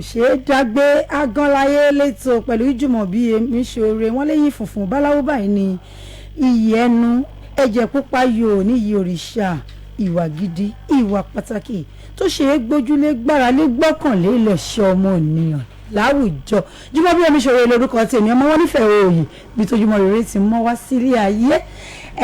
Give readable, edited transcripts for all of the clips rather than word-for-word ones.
Ṣe é dágbé agánláyé lẹ́tọ̀ pẹ̀lú Jùmọ̀bí Omiṣore. Wọ́n léyìn funfun báláwo báyìí ní iyì ẹnu, ẹ̀jẹ̀ pupa yòó níyì òrìṣà. Ìwà gidi, ìwà pàtàkì tó ṣe é gbójúlé, gbáralé, gbọ́kànlé lẹ̀ṣọ́ ọmọnìyàn láwùjọ. Jùmọ̀bí Omiṣore lórúkọ tèmi, ọmọ wọn nífẹ̀ẹ́ òòyì bí tójúmọ́ rere ti mọ́ wá sílé ayé.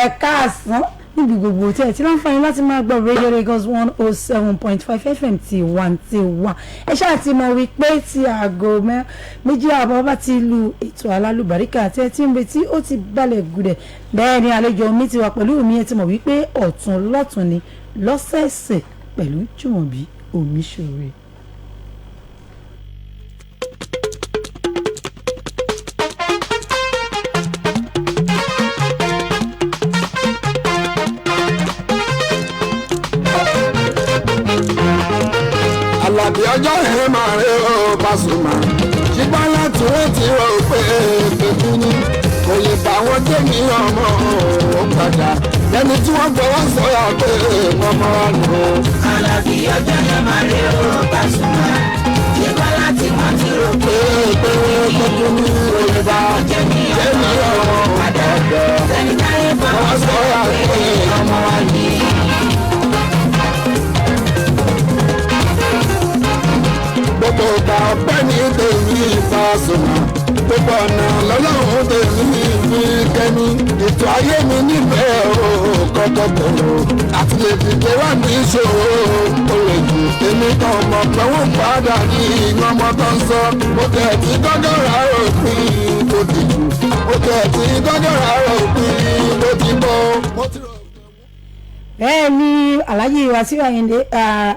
Ẹ̀ka àsán níbi gbogbo tí ẹ ti láǹfààní láti máa gbọ́ Radio Lagos 107.5 FM tiwantiwa. Ẹ ṣáà ti mọ̀ wípé tí aago 2:30 bá ti lu, ètò alálùbáríkà tí ẹ ti ń retí ó ti balẹ̀ gùdẹ̀. Bẹ́ẹ̀ ni àlejò mi ti wà pẹ̀lú mi. Ẹ ti mọ̀ wípé ọ̀tún lọ́tún ni lọ́sẹ̀ẹ̀sẹ̀ pẹ̀lú Jùmọ̀bí Omiṣore. Àlàbí ọjọ́ yẹn máa rí o Pasuma, ṣùgbọ́n láti wọ́n ti rò pé pẹ̀lú ni kò lè bá wọn tẹ̀mí ọmọ òun padà lẹ́ni tí wọ́n fọwọ́ sọ̀yà pé wọ́n mọ́ wa nù. Àlàbí ọjọ́ yẹn máa rí o Pasuma, ṣùgbọ́n láti wọ́n ti rò pé pé pẹ̀lú ni kò lè bá wọ́n tẹ̀mí tẹ̀mí ọmọ ọmọ òun òun padà padà lẹ́ni táyé fọwọ́ fọwọ́ sọ̀yà sọ̀yà pé pé ọmọ wa ni. Gbogbo ọgbà ọpẹ́ ní tèmi Pasuma, gbogbo ọ̀nà lọ́lọ́run tèmi fi kẹ́mi ètò ayé mi nífẹ̀ẹ́ o kọ́kọ́ bẹ̀rù àti lè dìde wá ní ìṣòro ó lè jù. Èmi kan mọ̀ pé wọ́n padà ní ọmọ tó ń sọ. Mo tẹ̀ tí gọ́gọ́rà òpin tó ti jù, mo tẹ̀ tí gọ́gọ́rà òpin tó ti bọ́ mo ti rò. Bẹ́ẹ̀ ni Alhaji Wasiu Ayinde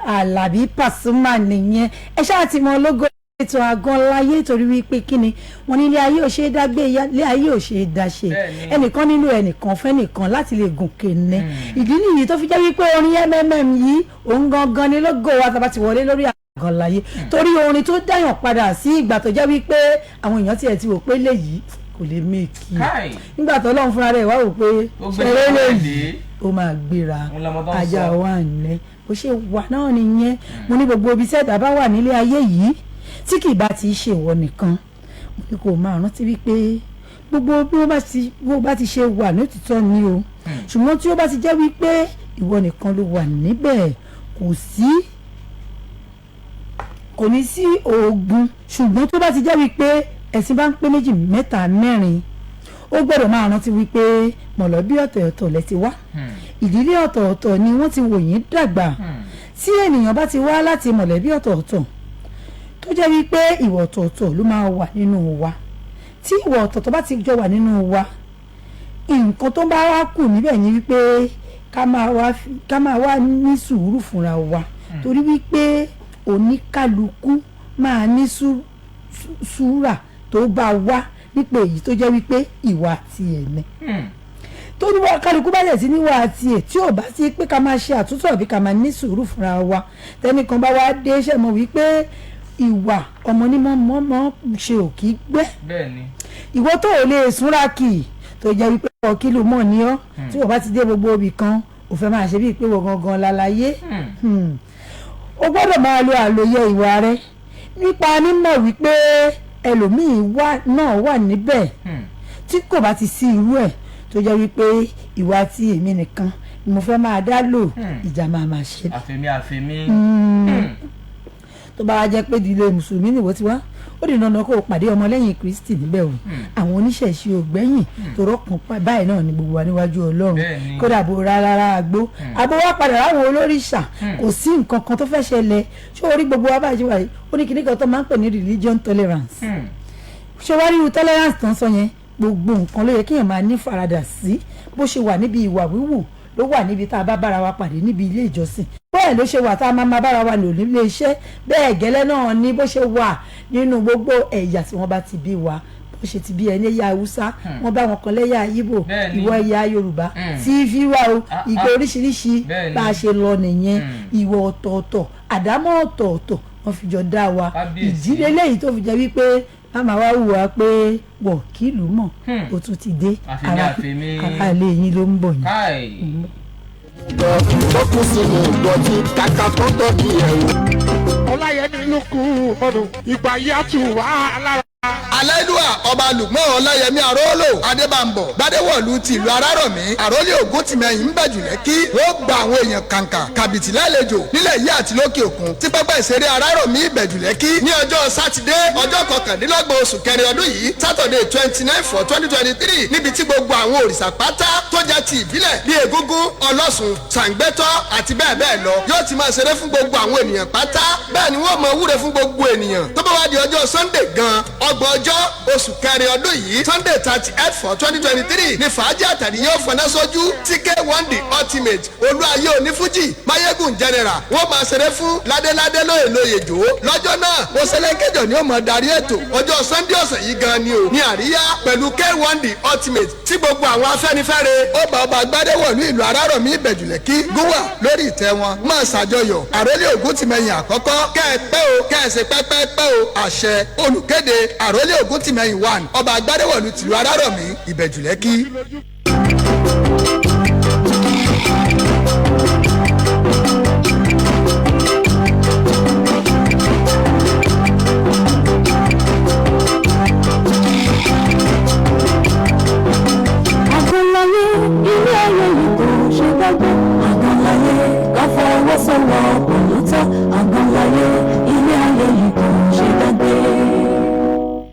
Alabi Pasuma nìyẹn. Ẹ ṣáà ti mọ ológo ètò àgọ́nláyé, torí wípé kí ni wọ́n ní, ilé ayé ò ṣe é dágbé, ilé ayé ò ṣe é dáṣe. Ẹnìkan nílò ẹnìkan fẹ́nìkan láti lè gòkè ní. Ìdí nìyí tó fi jẹ́ wípé orin yìí òun gangan ni lógo wa tá a bá ti wọlé lórí àgọ́nláyé, torí orin tó dáyàn padà sí ìgbà tó jẹ́ wípé àwọn èèyàn tiẹ̀ ti wò pé léyìí kò lè make it, nígbà tó Ọlọ́run fúnra rẹ̀ wá wò pé Ó gbé ṣeré sọ́wọ́ léyìí dé. ó máa gbéra. Òun lọmọ tó ń Ajá sọ. wa ní bó ṣe wà náà nìyẹn. Mo ní gbogbo ibi tí ẹ̀dá bá wà nílé ayé yìí tí kì í bá ti ṣe ìwọ nìkan, mo ní kó máa rántí wípé gbogbo bí wọ́n bá ti bó bá ti ṣe wà ní òtítọ́ ni o. Ṣùgbọ́n tí ó bá ti jẹ́ wípé ìwọ nìkan ló wà níbẹ̀, kò sí, kò ní sí oògùn. Ṣùgbọ́n tó bá ti jẹ́ wípé ẹ̀sìn bá ń pé méjì, mẹ́ta, mẹ́rin, ó gbọ́dọ̀ máa rántí wípé mọ̀lẹ́bí ọ̀tọ̀ọ̀tọ̀ lẹ ti wá, ìdílé ọ̀tọ̀ọ̀tọ̀ ni wọ́n ti wò yín dàgbà. Tí ènìyàn bá ti wá láti mọ̀lẹ́bí ọ̀tọ̀ọ̀tọ̀, tó jẹ́ wípé ìwà ọ̀tọ̀ọ̀tọ̀ ló máa wà nínú wa, tí ìwà ọ̀tọ̀ọ̀tọ̀ bá ti jọ wà nínú wa, nǹkan tó bá wá kù níbẹ̀ ni wípé ká máa wá ní sùúrù fúnra wa, torí wípé oníkálukú máa ní sùúrà tó bá wá nípa èyí tó jẹ́ wípé ìwà tiẹ̀ ni. Tó ní wọ́n kálukú bá lẹ̀ sí níwà tiẹ̀, tí ò bá sí pé ká máa ṣe àtúntò àbí ká máa ní sùúrù fúnra wa, tẹnìkan bá wá dé, ṣe mọ̀ wípé ìwà ọmọ onímọ̀ mọ́ ṣe ò kí gbẹ́. Bẹ́ẹ̀ni. Ìwọ tó ò lè súnra kì í, tó jẹ́ wípé ọ kí ló mọ̀ ní ọ́, tí wọ́n bá ti dé gbogbo ibì kan, ò fẹ́ máa ṣe bíi pé wọ́n gangan lálàyé. O gbọ́dọ̀ máa lo àlòyé ìwà rẹ nípa mímọ̀ wípé ẹlòmíì wà náà wà níbẹ̀. Tí kò bá ti sí irú ẹ̀, tó jẹ́ wípé ìwà tí èmi nìkan ni mo fẹ́ máa dá lò, ìjà máa máa ṣe. Àfẹ̀mí àfẹ̀mí. Tó bá wá jẹ́ pé ìdílé mùsùlùmí nìwọ ti wá, ó di dandan kó o pàdé ọmọlẹ́yìn Kristi níbẹ̀ o. Àwọn oníṣẹ̀ṣe ò gbẹ́yìn, tó rọ́pọ̀n báyìí náà ni gbogbo wa níwájú Ọlọ́run. Kódà bó rárá àgbo àgbo wa padà ráwọn olórìṣà, kò sí nǹkan kan tó fẹ́ ṣẹlẹ̀. Ṣé orí gbogbo wa báyìí ṣe wà yìí, ó ní kinní kan tó máa ń pè ní religion tolerance. Ṣé wàá rí irú tolerance tó ń sọ yẹn? Gbogbo nǹkan ló yẹ kéèyàn máa ní faradà sí. Bó ṣe wà níbi ìwà wíwù ló wà níbi tá a bá bára wa pàdé níbi ilé ìjọsìn, bẹ́ẹ̀ ló ṣe wà tá a máa máa bára wa lò nílé iṣẹ́, bẹ́ẹ̀ gẹ́lẹ́ náà ni bó ṣe wà nínú gbogbo ẹ̀yà tí wọ́n bá ti bí wa. Bó ṣe ti bí ẹni ẹ̀yà Haúsá, wọ́n bá wọn kan lẹ́yà Ìgbò, ìwọ ẹ̀yà Yorùbá tí fi wá o ìgbà oríṣiríṣi. Bá a ṣe lọ nìyẹn. Ìwọ ọ̀tọ̀ọ̀tọ̀, àdámọ́ ọ̀tọ̀ọ̀tọ̀ wọ́n fi jọ dá wa. Ìdílé léyìí tó fi jẹ́ wípé màmá wa hùwà pé wọ̀ kí ìlú mọ̀ ó tún ti dé, Àfẹ̀mí àfẹ̀mí. ara ilé yín ló ń bọ̀ yín. Káì. Tó kú sínú ìdọ̀tí kàkà tó tọ́ bí ẹ̀wù. Ọláyẹmí ló kú mọ́nu ìgbà yá tù wá lára. Aláìlúwà Ọba Lùgbọ́n Ọláyẹmí Arólò Adébànbọ̀ Gbadéwọ̀lú ti ìlú Arárọ̀mí, àrólé Ògúntìmẹ̀yìn ń bẹ̀jù Lẹ́kí, ó gba àwọn èèyàn kàǹkà kàbìtì lálejò nílẹ̀ yìí àti lókè òkun tí pápá ìṣeré Arárọ̀mí Ìbẹ̀jù Lẹ́kí ní ọjọ́ sátidé, ọjọ́ 29 oṣù kẹrin ọdún yìí, Saturday 29/4/2023, níbi tí gbogbo àwọn òrìṣà pátá tó jẹ́ ti ìbílẹ̀ bíi egúngún, ọlọ́sùn, sàǹgbẹ́tọ́ àti bẹ́ẹ̀ bẹ́ẹ̀ lọ yóò ti máa ṣeré fún gbogbo àwọn ènìyàn pátá. Bẹ́ẹ̀ ni wọ́n máa wúre fún gbogbo ènìyàn. Tó bá wá di ọjọ́ Sunday gan, 30 ọjọ́ oṣù kẹrin ọdún yìí, Sunday 38/4/2023, ní fàájì àtàrí yóò fọná sójú tí K1 The Ultimate, Olúayé Onífújì, Mayegun General, wọ́n máa ṣeré fún ládéládé lóye lóye jò lọ́jọ́ náà. Mọ́sálẹ́kẹjọ ni ó máa darí ètò. Ọjọ́ Sunday ọ̀sẹ̀ yìí gan ni o ní àríyá pẹ̀lú K1 The Ultimate tí gbogbo àwọn Afẹ́nifẹ́re ó bá Ọba Gbadéwọ̀lú ìlú Arárọ̀mí Ìbẹ̀jùlẹ̀kí gúnwà lórí ìtẹ́ wọn máa ṣàjọyọ̀ àrólé Ògúntìmẹ̀yìn àkọ́kọ́. Kẹ́ ẹ pẹ́ o, kẹ́ ẹ ṣe pẹ́pẹ́pẹ́ o. Àṣẹ olùkéde, àrólé Ògúntìmẹ̀yìn 1, Ọba Gbadéwọ̀lú tìlú Arárọ̀mí Ìbẹ̀jùlẹ̀kí. Àgànláyé, ilé ayé yìí kò ṣe gbàgbé. Àgànláyé, ká fọwọ́sowọ́pọ̀ ló tọ́. Àgànláyé, ilé ayé yìí kò ṣe gbàgbé.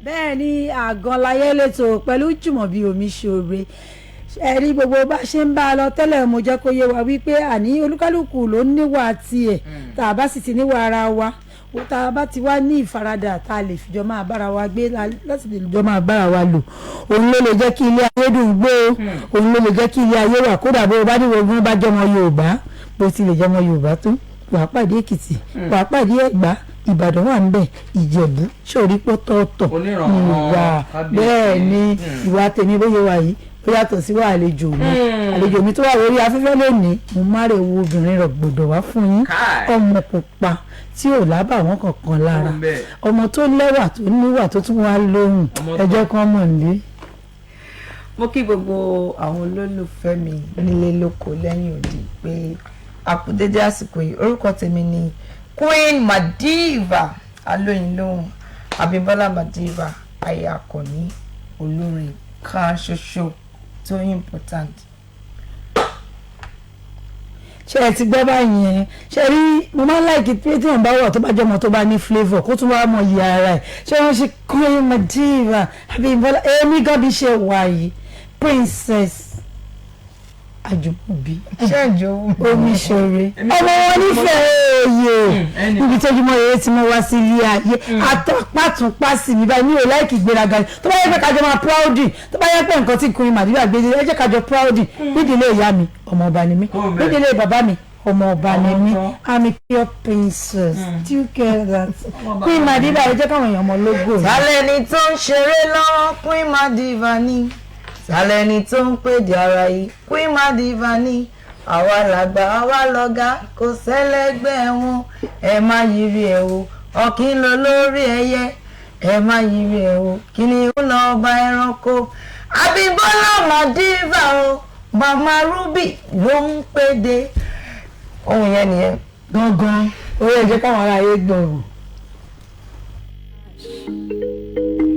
Bẹ́ẹ̀ ni, Àgànláyé lẹ́tọ̀ pẹ̀lú Jùmọ̀bí Omiṣore. Ẹ̀rí gbogbo bá ṣe ń bá a lọ tẹ́lẹ̀, mo jẹ́ kó yé wa wípé àní olúkálùkù ló níwà tiẹ̀. Tá a bá sì ti níwà ara wa, tá a bá ti wá ní ìfaradà, tá a lè fìjọ máa bára wa gbé, láti lè jọ máa bára wa lò, òun ló lè jẹ́ kí ilé ayé dùn gbé o, òun ló lè jẹ́ kí ilé ayé wà. Kódà bó o bá níwò ogún bá jọmọ Yorùbá, bó ti lè jọmọ Yorùbá tó, wàá pàdé Èkìtì, wàá pàdé Ẹ̀gbá, Ìbàdàn wà níbẹ̀, Ìjẹ̀bú, sórí pọ́tọ́ọ̀tọ̀ ìwà. Bẹ́ẹ̀ ni, ìwà tèmi bóyá wà yìí, ó yàtọ̀ sí wà àlejò mi. Àlejò mi tó wà lórí afẹ́fẹ́ lónìí, mo má rè wo obìnrin rẹ̀ gbọ́dọ̀ wá fún yín, ọmọ pupa tí ò lábàwọ́n kankan lára, ọmọ tó lẹ́wà, tó níwà, tó tún wá lóhùn. Ẹjọ́ kan mọ̀ nílé. Mo kí gbogbo àwọn olólùfẹ́ mi nílé lóko lẹ́yìn odi pé àkúdédé àsìkò yìí. Orúkọ tèmi ni Queen Madiva Alóyinlóhùn Abímbọ́lá Madiva, aya Akànní, olórin kan ṣoṣo tó important. Ṣé ẹ ti gbọ́ báyìí yẹn? Ṣe rí, mo máa ń like pé tí wọ́n bá wà, tó bá jẹ́ ọmọ tó bá ní flavour, kó tún wá mọ iye ara ẹ̀. Ṣé wọ́n ṣe Queen Madiva Abímbọ́lá? Èmi gan bí ṣe wà yìí, Princess Àjùmọ̀bí Omiṣore, ọmọ wọn nífẹ̀ẹ́ òye níbi tójúmọ́ eré tí mo wá sí ilé ayé àtọ́pàtúnpàsì mi báyìí. Mi ò like ìgbéraga. Tó bá yẹ pé kájọ máa proud, tó bá yẹ pé nǹkan tí Queen Madiva gbé, ẹ jẹ́ kájọ proud. Nídìílé ìyá mi, ọmọ ọba ni mí. Nídìílé bàbá mi, ọmọ ọba ni mí. I'm a pure princess. Do you get that? Queen Madiva, ẹ jẹ́ káwọn èèyàn mọ lógo. Tálẹ́ni tó ń ṣeré lọ́wọ́? Queen Madiva ni. Tálẹ́ni tó ń pèdè ara yìí? Queen Madiva ni. Àwa làgbà, àwa lọ̀gá, kò sẹ́lẹ́gbẹ́ wọn. Ẹ má yiri ẹ̀ o, ọ̀kín lọ lórí ẹyẹ. Ẹ má yiri ẹ̀ o, kìnìún lọ ọba ẹranko. Abímbọ́lá Madiva o, Mama Ruby ló ń pèdè. Ohun yẹn nìyẹn. Gangan orí ẹ jẹ́ káwọn ará ayé gbọ̀rọ̀.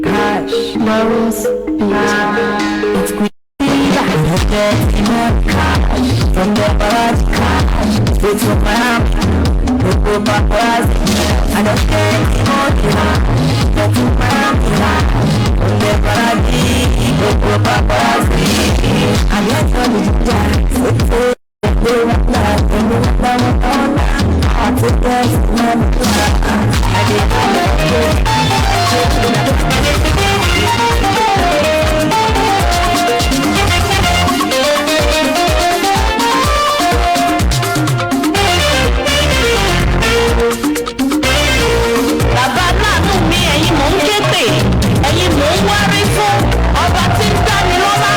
Cash, Laurels, beauty. It's Queen Diva. Get more cash from the paparazzi. Cash, it's your mom. Gbogbo paparazzi. I don't get more cash. Get your mom. From the paparazzi. Gbogbo paparazzi. I'm not gonna do that. They want that. They want that. I take that. I did. Bàbá láàánú mi, ẹ̀yin mò ń ké pè, ẹ̀yin mò ń wárí fún, ọba tí ń dáni lọ́lá,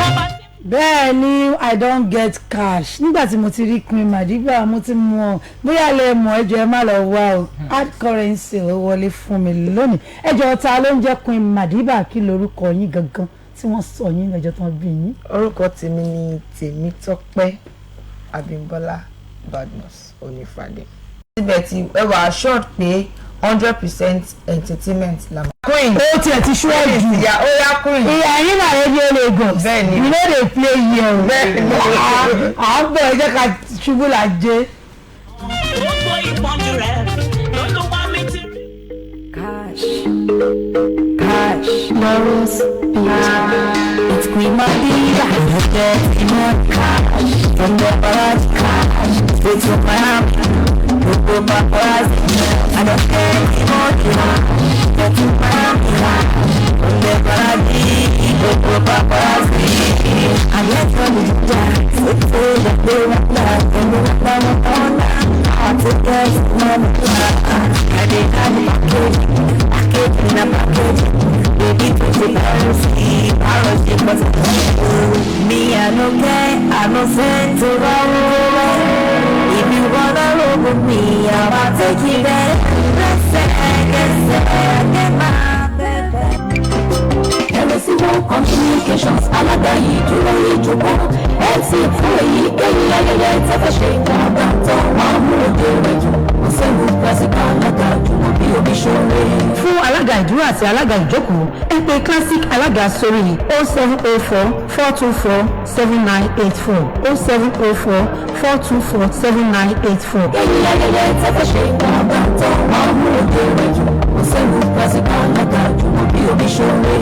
ọba tí. Bẹ́ẹ̀ ni, I don't get cash. Nígbà tí mo ti rí Queen Madiva, mo ti mọ̀ bóyá lè mọ̀. Ẹjọ́ ẹ má lọ wá o, hard currency ló wọlé fún mi lónìí. Ẹjọ́, ta ló ń jẹ́ Queen Madiva? Kí lorúkọ yín gangan tí wọ́n sọ yín lọ́jọ́ tán bí yín? Orúkọ tèmi ni Tèmítọ́pẹ́. Abímbọ́lá Badmus Onífàdé. Síbẹ̀ tí ẹ wà assured pé 100% entertainment la máa. Queen. Ó tiẹ̀ ti ṣú ẹ̀ jù. Ìyá ó yá, Queen. Ìyá yín náà, Radio Lagos. Bẹ́ẹ̀ni. We no dey play here o. Bẹ́ẹ̀ni. À ń bọ̀, ẹ jẹ́ ká ṣubú là jẹ́. Gbogbo ìpọ́njú rẹ̀ lÓlúwa mi ti rí. Cash, cash, Lawrence Beat. It's Queen Madiba. Dirty money cash. From the paparazzi cash. Straight to Miami. Gbogbo paparazzi. I don't care money cash. Straight to Miami. From the paparazzi. Gbogbo paparazzi. I get from the jack. Say that they want that. And they want that one on. I take that money. I did have a package. Package in a package. Baby, put it piracy, piracy, but me, I no care, I no send to roll. If you wanna roll with me, I'ma take you there. Let's say, get get my baby. Ẹ̀rọ Communications, alága ìdúró ìjókòó, MC fún èyíkéyìí ayẹyẹ tẹ́fẹ́ ṣe. Wọ́n dáńtọ́, wọ́n mú òde rẹ̀ jù, kò sẹ́wù pẹ́sìkà alága jùmọ̀ bí omi ṣoore. Fún alága ìdúró àti alága ìjókòó, ẹ pè Classic Alága sórí 0704 424 7984, 0704 424 7984. Èyí ayẹyẹ tẹ́fẹ́ ṣe, wọ́n dáńtọ́, wọ́n mú òde rẹ̀ jù, kò sẹ́wù pẹ́sìkà alága jùmọ̀ bí omi ṣoore.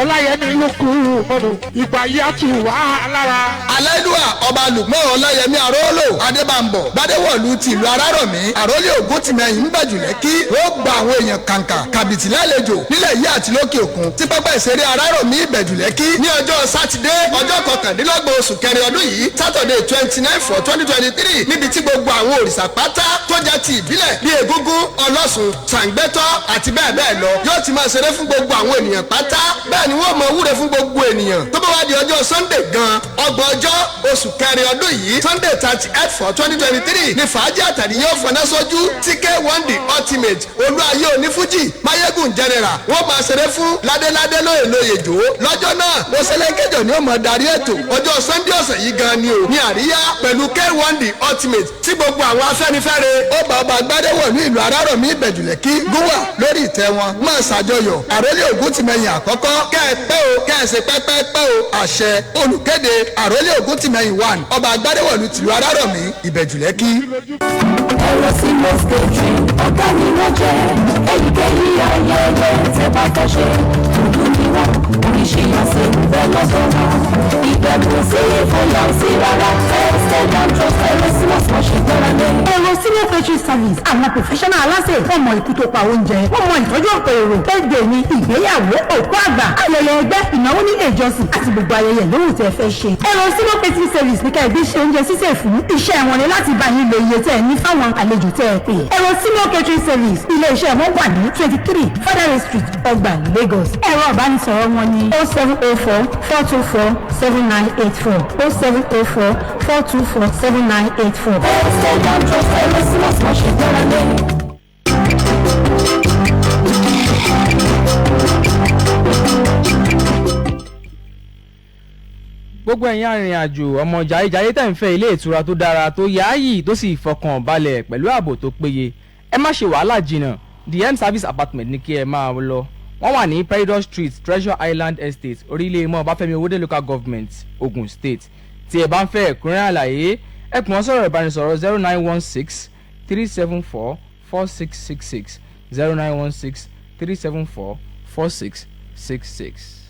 Ọláyẹmí ló kú mọ́nu ìgbà yá tù wá lára. Aláìlúwà, Ọba Lùgbọ́n Ọláyẹmí Arólò Adébànbọ̀ Gbadéwọ̀lú ti ìlú Arárọ̀mí, àrólé Ògúntìmẹ̀yìn ńbẹ̀jùlẹ̀ kí ó gba àwọn èèyàn kàǹkà kàbìtì lálejò nílẹ̀ yìí àti lókè òkun tí pápá ìṣeré Arárọ̀mí Ìbẹ̀jùlẹ̀ kí ní ọjọ́ Sátidé, ọjọ́ 29 oṣù kẹrin ọdún yìí, Saturday 29/4/2023, níbi tí gbogbo àwọn òrìṣà pátá tó jẹ́ ti ìbílẹ̀ bíi Egúngún, Ọlọ́sùn, Sàǹgbẹ́tọ́ àti bẹ́ẹ̀ bẹ́ẹ̀ lọ yóò ti máa ṣeré fún gbogbo àwọn ènìyàn pátá. Bẹ́ẹ̀ ni wọ́n mọ wúre fún gbogbo ènìyàn. Tó bá wá di ọjọ́ Sunday gan, 30 ọjọ́ oṣù kẹrin ọdún yìí, Sunday 38/4/2023, ní fàájì àtàrí yóò fọná sójú tí K1 The Ultimate, Olú ayé onífújì, Mayegun General, wọ́n máa ṣeré fún ládéládé lóye lóye jò lọ́jọ́ náà. Mọ́sálẹ́kẹ̀jọ ni ó mọ̀ darí ètò. Ọjọ́ Sunday ọ̀sẹ̀ yìí gan ni o ní àríyá pẹ̀lú K1 The Ultimate tí gbogbo àwọn Afẹ́nifẹ́re ó bá Ọba Gbádẹ́wọ̀ ní ìlú Arárọ̀mí Ìbẹ̀jùlẹ̀kí gúnwà lórí ìtẹ́ wọn máa ṣàjọyọ̀ àrólé Ògúntìmẹ̀yìn àkọ́kọ́. Kẹ́ ẹ pẹ́ o, kẹ́ ẹ ṣe pẹ́pẹ́pẹ́ o. Àṣẹ olùkéde, àrólé Ògúntìmẹ̀yìn one, Ọba Gbádẹ́wọ̀lú tìlú Arárọ̀mí Ìbẹ̀jùlẹ̀kí. Ẹ̀rọ sí mosquito, ọ̀gá ni wọ́n jẹ́. Èyíkéyìí ayẹyẹ tẹ́ bá fẹ́ ṣe, dúdú ni wọ́n, oríṣi àṣẹ ń bẹ lọ́dọ̀ wọn. Ìbẹ̀rù sí, ìfòyà sí rárá. Tested and trusted, ẹ̀rọ sí mosquito ṣe gbára lé. Ẹ̀rọ Senior Catering Service, àwọn professional aláṣẹ, wọ́n mọ ikú tó pa oúnjẹ, wọ́n mọ ìtọ́jú ọ̀pọ̀ èrò. Birthday ni, ìgbéyàwó, òkú àgbà, ayẹyẹ ẹgbẹ́, ìnáwó nílé ìjọsìn àti gbogbo ayẹyẹ yòówù tẹ́ fẹ́ ṣe. Ẹ̀rọ Senior Catering Service ní ká ẹbí ṣe oúnjẹ sísè fún. Iṣẹ́ wọn ni láti bá yín lo iye tẹ́ ẹ ní fáwọn àlejò tẹ́ ẹ pè. Ẹ̀rọ Senior Catering Service, ilé iṣẹ́ wọn wà ní 23 Federal Street, Ọgbà, Lagos. Ẹ̀rọ ìbánisọ̀rọ̀ wọn ní 0704 424 7984, 0704 424 7984. Tested and trusted, ẹ̀rọ sí mosquito ṣe gbára lé. Gbogbo ẹ̀yin arìnrìn-àjò, ọmọ jayéjayé tẹ̀ ń fẹ́ ilé ìtura tó dára, tó yááyì, tó sì fọkàn balẹ̀ pẹ̀lú ààbò tó péye, ẹ má ṣe wàhálà jìnnà. The M Service Apartment ní kí ẹ máa lọ. Wọ́n wà ní Peridot Street, Treasure Island Estate, Orílẹ̀ Ìmọ̀, Ọbáfẹ́mi Owódé Local Government, Ogun State. Tí ẹ bá ń fẹ́ ẹ̀kúnrẹ́rẹ́ àlàyé, ẹ pè wọ́n sọ̀rọ̀ ìbánisọ̀rọ̀ 0916 374 4666, 0916 374 4666.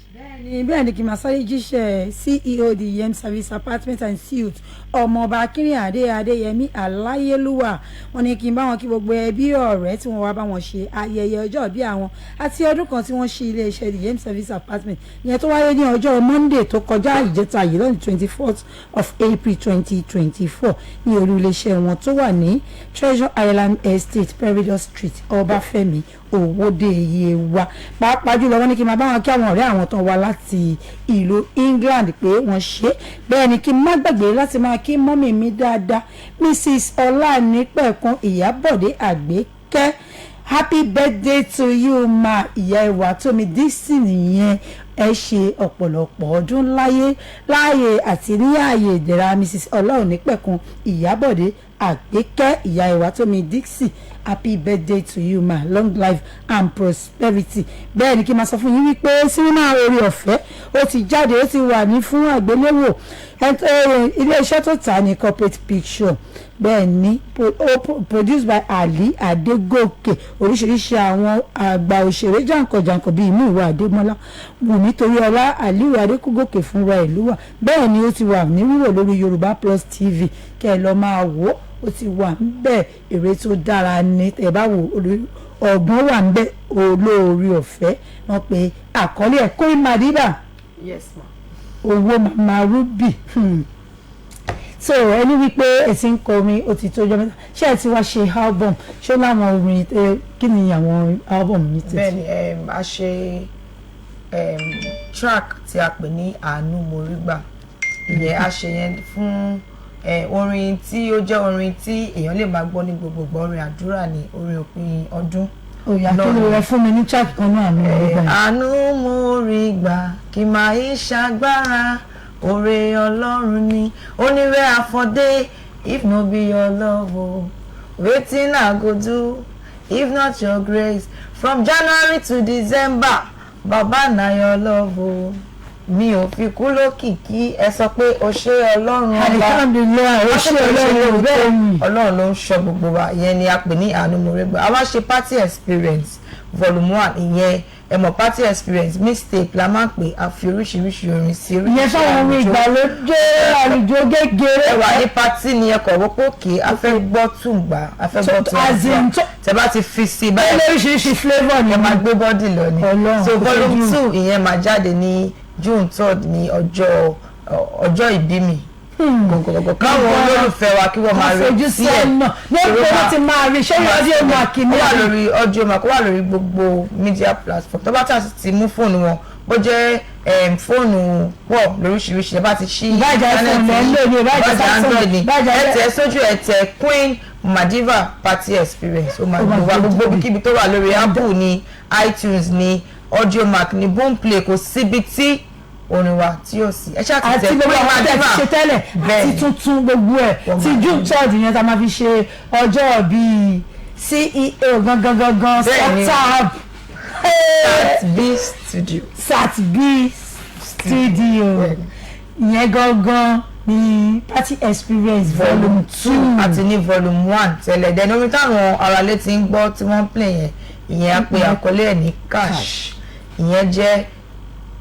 Bẹ́ẹ̀ni, kí n máa sáré jíṣẹ́ CEO The Yem Service Apartment and Suite, Ọmọọba Akínrìnàdé Adéyẹmí Aláyélúwà, wọ́n ní kí n bá wọn kí gbogbo ẹbí, ọ̀rẹ́ tí wọ́n wá bá wọn ṣe ayẹyẹ ọjọ́ ìbí àwọn àti ọdún kan tí wọ́n ṣí iléeṣẹ́ The Yem Service Apartment yẹn tó wáyé ní ọjọ́ Monday tó kọjá, ìjẹta yìí, lọ́nà 24th of April 2024, ní olú iléeṣẹ́ wọn tó wà ní Treasure Island Estate, Peridot Street, Ọbáfẹ́mi Òwòde Yewa. Pàápàá jùlọ, wọ́n ní kí n máa bá wọn kí àwọn ọ̀rẹ́ àwọn tó wá láti ìlú England pé wọ́n ṣe. Bẹ́ẹ̀ ni kí n má gbàgbé láti máa kí mummy mi dáadáa, Mrs Ọlánípẹ̀kun Ìyábọ̀dé Àgbékẹ́. Happy birthday to you ma, ìyá ẹwà tómi Dixon nìyẹn. Ẹ ṣe ọ̀pọ̀lọpọ̀ ọdún láyé láàyè àti ní ààyè ìdẹ̀ra. Mrs Ọlọ́runnípẹ̀kun Ìyábọ̀dé Àgbékẹ́, ìyá ẹwà tómi Dixon, happy birthday to you ma, long life and prosperity. Bẹ́ẹ̀ ni kí n máa sọ fún yín wípé sinimá Orí Ọ̀fẹ́ ó ti jáde, ó ti wà ní fún àgbéléwò. Iléeṣẹ́ tó tà ní Corporate Picture. Bẹ́ẹ̀ ni produced by Ali Adégòkè. Oríṣiríṣi àwọn àgbà òṣèré jàǹkànjàǹkàn bíi Múyìwá Adémọ́lá, Wùmí Toríọlá, Aliyu Adékúgòkè fúnra ẹ̀ ló wà. Bẹ́ẹ̀ ni ó ti wà ní wíwò lórí Yorùbá Plus TV, kẹ́ ẹ lọ́ọ́ máa wò ó. Ó ti wà ńbẹ̀. Èrè tó dára ní ẹ bá wò, ọgbọ́n wà ńbẹ̀. Olóore ọ̀fẹ́ wọ́n pe àkọlé ẹ̀. Queen Madiba. Yes ma. Owó Mama Ruby. So ẹni wípé ẹ ti ń kọ orin, ó ti tó ọjọ́ 3. Ṣé ẹ ti wá ṣe album? Ṣé láwọn orin, kí ni àwọn album yìí ti? Bẹ́ẹ̀ni, a ṣe track tí a pè ní Àánú Mo Rí Gbà. Ìyẹn a ṣe yẹn fún orin tí ó jẹ́ orin tí èèyàn lè máa gbọ́ ní gbogbogbò. Orin àdúrà ní orin òpin ọdún. Òyà kí ló rẹ fún mi ní track kan náà, Àánú Mo Rí Gbà. Àánú mo rí gbà, kì máa ń ṣàgbára, oore Ọlọ́run ni onírẹ́ àfọ̀dé. If no be your love o, wetin I go do if not your grace? From January to December, baba, na your love o. Mi ò fi kú lókìkí. Ẹ sọ pé o ṣé Ọlọ́run ọba. Alihamdulilayi, o ṣé Ọlọ́run. Bẹ́ẹ̀ ni. Ọlọ́run ló ń ṣọ́ gbogbo wa. Ìyẹn ni a pè ní Àánú Mo Rí Gbà. A wá ṣe Party Experience Volume 1. Ìyẹn, ẹ mọ̀, Party Experience mixtape la máa ń pè. A fi oríṣiríṣi orin sí oríṣiríṣi Ìyẹn fáwọn orin ìgbàlódé, àlùjọ gégéré. Ẹ wà ní party ni, ẹ kọ̀ wọ́pọ̀ òkè, a fẹ́ gbọ́ tùǹgbà, a fẹ́ gbọ́ tùǹgbà, tẹ bá ti fi sí báyìí, oríṣiríṣi flavour ni. Ẹ máa gbé body lọ ni. So volume 2, ìyẹn máa jáde ní June 3, ní ọjọ́ ìbí mi gbọ̀ngbọ̀ngbọ̀. Káwọn olólùfẹ́ wa kí wọ́n máa retí ẹ̀. Ní wọ́n ti máa rí, ṣé Audiomack ní? Ó wà lórí Audiomack, ó wà lórí gbogbo media platform. Tó bá tà ti mú fóònù wọn, bó jẹ́ fóònù pọ̀ lóríṣiríṣi, ẹ bá ti ṣí Ìbájà iPhone lẹ́ ń lò ní, ìbájà Android ní, ìbájà ẹ tẹ̀ sójú, ẹ tẹ̀ Queen Madiva Party Experience, ó máa gbogbo gbogbo ibikíbi tó wà lórí Apple ní, iTunes ní, Audiomack ní, Boomplay, kò síbi tí orin wa tí yóò sí. Ẹ ṣáà ti Àti tẹ gbogbo àwọn tẹ̀ ti ṣe tẹ́lẹ̀ àti tuntun, gbogbo ẹ̀ ti June 3 yẹn tá a máa fi ṣe ọjọ́ bíi CEO gangan gangan. Startup. Sat B Studio. Sat B Studio, ìyẹn gangan ní Party Experience Volume 2. Àti ní volume 1 tẹ́lẹ̀. Dẹ́nu orin táwọn aráalé ti ń gbọ́ tí wọ́n ń play yẹn, ìyẹn á pe àkọlé ẹ̀ ní Cash. Ìyẹn jẹ́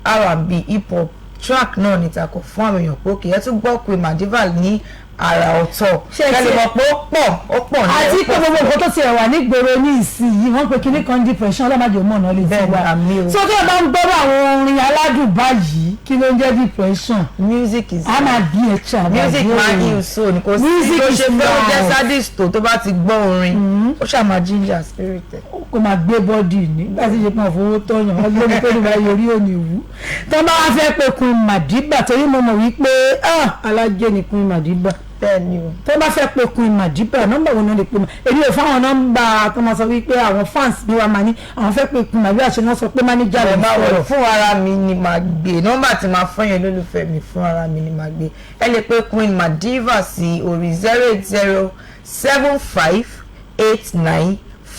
R&B hip hop track náà ní takò fún àwọn èèyàn pé òkè, ẹ tún gbọ́ pé Madiva ní àrà ọ̀tọ̀, kẹ́lẹ́ mọ̀ pé ó pọ̀, ó pọ̀ ní. Àti pé gbogbo nǹkan tó ti ẹ̀ wà nígboro ní ìsinyìí, wọ́n pe kinní kan depression, ọlọ́màjò mọ̀ náà lè ti wá. So kí ẹ bá ń gbọ́rọ̀ àwọn orin aládùn báyìí, kí ló ń jẹ́ depression? Music is A máa bí ẹ ṣá. Music máa heal soul ni. Kò sí tó ṣe fẹ́ ó jẹ́ sadist tó bá ti gbọ́ orin, ó ṣáà máa ginger spirit ẹ̀. Kó máa gbé body nígbà tí ṣe pọn fowó tọyàn, wọn gbé mi tó ní báyìí orí òní wú. Tó bá wá fẹ́ pé Queen Madiba, torí mo mọ̀ wípé alájẹ ni Queen Madiba. Bẹ́ẹ̀ni o. Tó bá fẹ́ pé Queen Madiba, nọ́mbà wo náà lè pè mọ́? Èmi ò fáwọn nọ́mbà tó máa sọ wípé àwọn fans mi wá máa ní àwọn fẹ́ pé Queen Madiba, ṣe ni wọ́n sọ pé manager rẹ̀ sọ̀rọ̀. Fún ara mi ni màá gbé nọ́mbà tí màá fún yẹn. Lólùfẹ́ mi, fún ara mi ni màá gbé. Ẹ lè pé Queen Madiva sí orí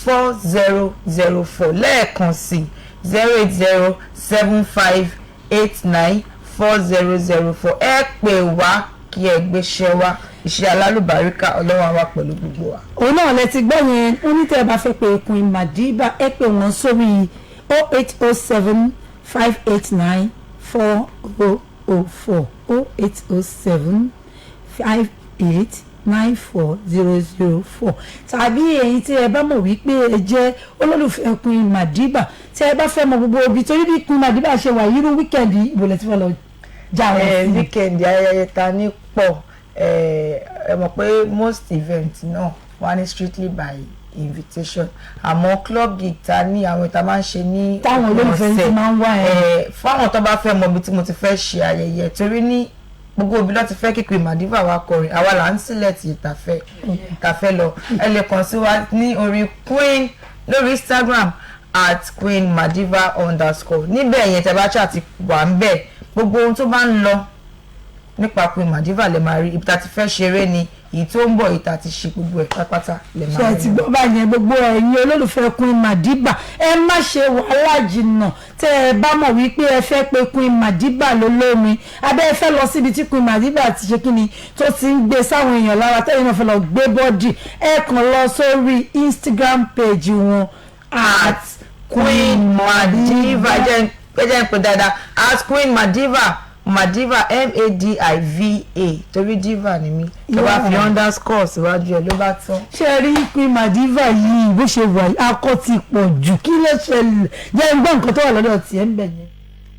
08075894004. Lẹ́ẹ̀kan sí, 08075894004. Ẹ pè wá kí ẹ gbéṣẹ́ wá, iṣẹ́ alálùbáríkà. Ọlọ́run á wà pẹ̀lú gbogbo wa. Òun náà lẹ ti gbọ́ yẹn. Ó ní tẹ́ ẹ bá fẹ́ pé Queen Madiba, ẹ pè wọ́n sórí 08075894004, 08075894004. Tàbí ẹ̀yin tí ẹ bá mọ̀ wípé ẹ jẹ́ olólùfẹ́ Queen Madiba, tí ẹ bá fẹ́ mọ gbogbo ibi, torí bí Queen Madiba ṣe wà yírú weekend, ìbòlẹ̀ tí wọ́n lọ já wọn sí. Weekend ayẹyẹ ta ní pọ̀. Ẹ mọ̀ pé most event náà wà ní strictly by invitation, àmọ́ club gig ta ní, àwọn ìta máa ń ṣe ní Táwọn olólùfẹ́ ti máa ń wá ẹ. Fáwọn tó bá fẹ́ mọ ibi tí mo ti fẹ́ ṣe ayẹyẹ, torí ní gbogbo òbí ló ti fẹ́ kí Queen Madiva wa kọrin, àwa là ń sílẹ̀ tí ìtàfẹ́ lọ. Ẹ lè kàn sí wa ní orí Queen Lórí Instagram, @queenmadiva_. Níbẹ̀ yẹn, tẹ́ bá ṣáà ti wà ń bẹ̀, gbogbo ohun tó bá ń lọ nípa Queen Madiva lè máa rí. Ibi tá a ti fẹ́ ṣeré ni, èyí tó ń bọ̀, èyí tá a ti ṣe, gbogbo ẹ̀ pátápátá lè máa Ṣe rí. ti gbọ́ báyẹn? Gbogbo ẹ̀yin olólùfẹ́ Queen Madiva, ẹ má ṣe wàhálà jìnnà. Tẹ́ ẹ bá mọ̀ wípé ẹ fẹ́ pé Queen Madiva lólómi, abẹ́ ẹ fẹ́ lọ síbi tí Queen Madiva ti ṣe kíni, tó ti ń gbé sáwọn èèyàn lára, tẹ́yìn náà fẹ́ lọ gbé body, ẹ kàn lọ sórí Instagram page wọn, @Queen Madiva. Jẹ́ jẹ́ ń pè dáadáa, @QueenMadiva. Madiva, Madiva, torí diva ni mí. Tó bá fi underscore síwájú ẹ, ló bá tán. Ṣe rí Queen Madiva yìí, bó ṣe wà yìí, akọ ti pọ̀ jù. Kí ló ṣẹlẹ̀? Jẹ́ ń gbọ́ nǹkan tó wà lọ́dọ̀ tiẹ̀ ń bẹ̀ yẹn.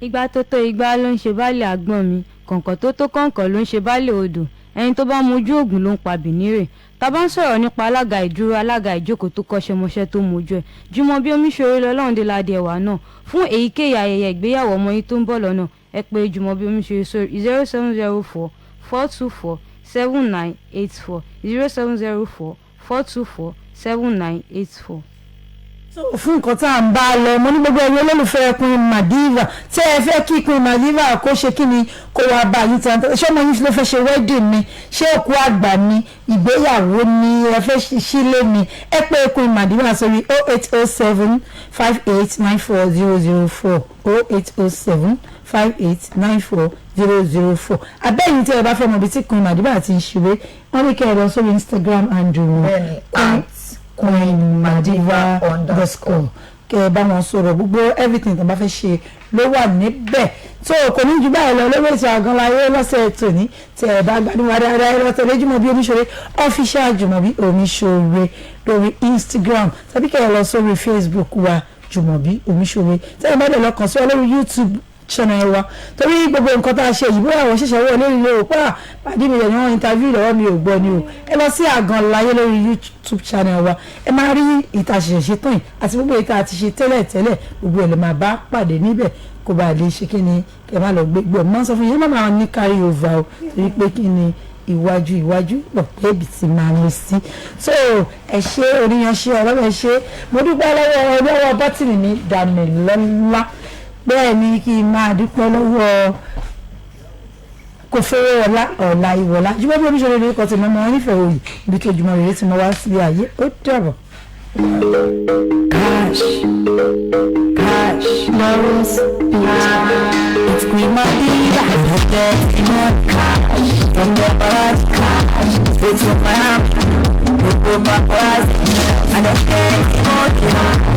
Ìgbà tó tó igba ló ń ṣe baálé àgbọ̀n mi, kọ̀ǹkọ̀ tó tó kọ̀ǹkọ̀ ló ń ṣe baálé odò. Ẹni tó bá mojú ògùn ló ń pa bìnírè. Tá bá ń sọ̀rọ̀ nípa alága ìdúró, alága ìjókòó tó kọ́ṣẹ́mọṣẹ́, tó mojú ẹ̀, Jùmọ̀bí Omiṣore lọ́lọ́run ládé ẹwà náà. Fún èyíkéyìí ayẹyẹ ìgbéyàwó ọmọ yín tó ń bọ̀ lọ́nà, ẹ pè Jùmọ̀bí Omiṣore sórí 07044247984, 07044247984. So fún nǹkan tá à ń bá a lọ, mo ní gbogbo ẹ̀yin olólùfẹ́ Queen Madiva tẹ́ ẹ fẹ́ kí Queen Madiva kó ṣe kí ni, kó wá bá yín tán. Ṣé ọmọ yín ló fẹ́ ṣe wedding ni? Ṣé òkú àgbà ni? Ìgbéyàwó ni? Ẹ fẹ́ sílé ni? Ẹ pé Queen Madiva sórí 08075894004, 08075894004. Abẹ́yìn tí ẹ bá fẹ́ mọ ibi tí Queen Madiva ti ń ṣeré, wọ́n ní kẹ́ ẹ lọ sórí Instagram handle wọn, Bẹ́ẹ̀ni, @QueenMadiva_, kẹ ẹ bá wọn sọ̀rọ̀. Gbogbo everything tó bá fẹ́ ṣe ló wà níbẹ̀. Tó kò ní ju báyìí lọ lórí ètò Àgànláyé lọ́sẹ̀ tòní. Tẹ ẹ bá gbádùn wa dáadáa, ẹ lọ tẹ̀lé Jùmọ̀bí Omiṣore Official, Jùmọ̀bí Omiṣore lórí Instagram, tàbí kẹ́ ẹ lọ sórí Facebook wa, Jùmọ̀bí Omiṣore. Tẹ́ ẹ bá dẹ̀ lọ kàn sí wa lórí YouTube channel wa, torí gbogbo nǹkan tá a ṣe yìí, bóyá àwọn ṣẹ̀ṣẹ̀ wọlé ilé o, pa pàdé mi rẹ̀ ni wọ́n interview lọ́wọ́ mi ò gbọ́ ni o, ẹ lọ sí Àgànláyé lórí YouTube channel wa, ẹ máa rí ìta ṣẹ̀ṣẹ̀ ṣe tán yìí àti gbogbo ìta àti ṣe tẹ́lẹ̀ tẹ́lẹ̀, gbogbo ẹ̀ lè máa bá pàdé níbẹ̀. Kó bá lè ṣe kí ni, kẹ má lọ gbé gbọ́ mọ́ sọ fún yín, má máa ní carry over o, torí pé kí ni, iwájú iwájú lọ pé ibi tí máa ń sí. So ẹ ṣe oníyanṣẹ́ ọlọ́wọ́, ẹ ṣe, mo dúpẹ́ lọ́wọ́ ọlọ́wọ́ bọ́tìnì mi Dàmílọ́lá. Bẹ́ẹ̀ ni kí n máa dúpẹ́ lọ́wọ́ kò fẹ́rẹ́ ọ̀la ọ̀la ìwọ̀lá. Jùmọ̀bí Omiṣore ní kọ́ tí mo mọ nífẹ̀ẹ́ òyì ibi tó jùmọ̀ rèé tí mo wá sí ayé. Ó dàbọ̀. Cash, cash, Lawrence, it's Queen Madiva. Get more cash from the paparazzi, cash, straight to Miami, gbogbo paparazzi, I don't care more cash.